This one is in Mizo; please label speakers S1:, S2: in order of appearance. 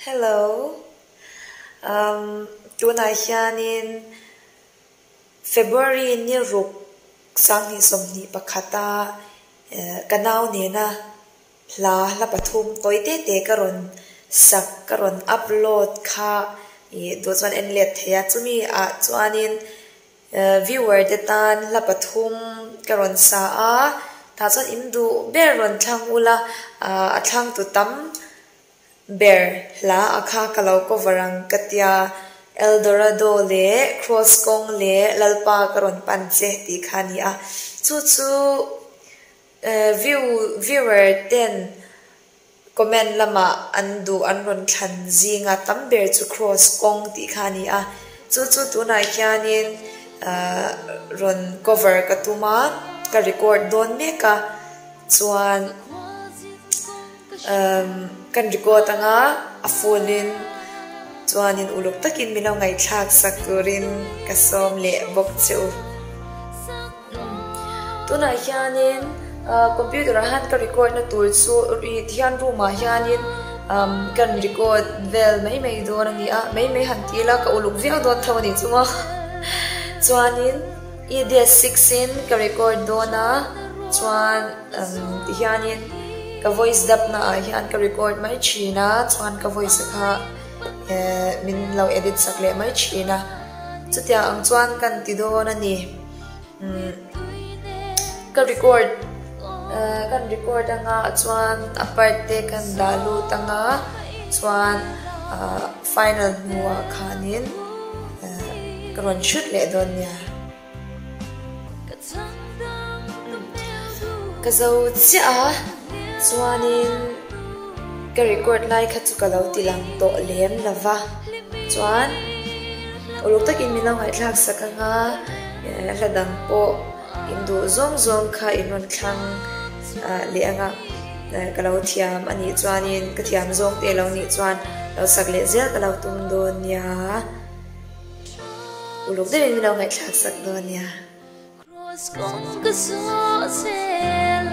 S1: Hello. Um, tunah hianin February ni ruk 2021 a ka nau nena hla hla pathum tawi te te ka rawn sak ka rawn upload kha ih duh chuan en let thei a chumi ah chuanin Viewer te tan hla pathum ka rawn sa a, tah chuan in duh ber rawn thlang ula, a thlang tu tam ber hla a kha ka lo cover ang ka tia, Eldorado leh Kraws kawng leh Lalpa ka rawn pan che tih kha a ni a, chu chu view viewer ten Comment lamah an duh an rawn thlan zinga tam ber chu Kraws kawng tih kha a ni a, chu chu tunah hianin rawn cover ka tum a, ka record dawn mek a, chuan kan record anga a full in chuanin uluk takin min lo ngaihthlak sak turin ka sawm leh bawk che u. Tunah hianin computer ah hian ka record na tur chu ih tihian room ah hianin umm kan record vel mai mai dawn a ni a mai mai han ti ila ka uluk viau dawn tho a nih chu maw chuanin E D S six in ka record dawn a chuan umm tihianin ka voice dub na ah hian ka record mai thin a chuan ka voice a kha eh min lo edit sak leh mai thin a chutiang ang chuan kan ti dawn a ni. Ka record kan record anga chuan a part te kan dah lut anga chuan final hnuah khanin ka rawn shoot leh dawn nia. Ka zo chiah a chuanin ka record lai kha chu ka lo ti lang tawh lem lo va chuan uluk takin min lo ngaihthlak sak anga. Hla dang pawh in duh zawng zawng kha in rawn thlang leh ang a, ka lo thiam a nih chuanin ka thiam zawng te lo nih chuan lo sak leh zel ka lo tum dawn nia, uluk deuhin min lo ngaihthlak sak dawn nia.
S2: Kraws kawng ka zawh zel a.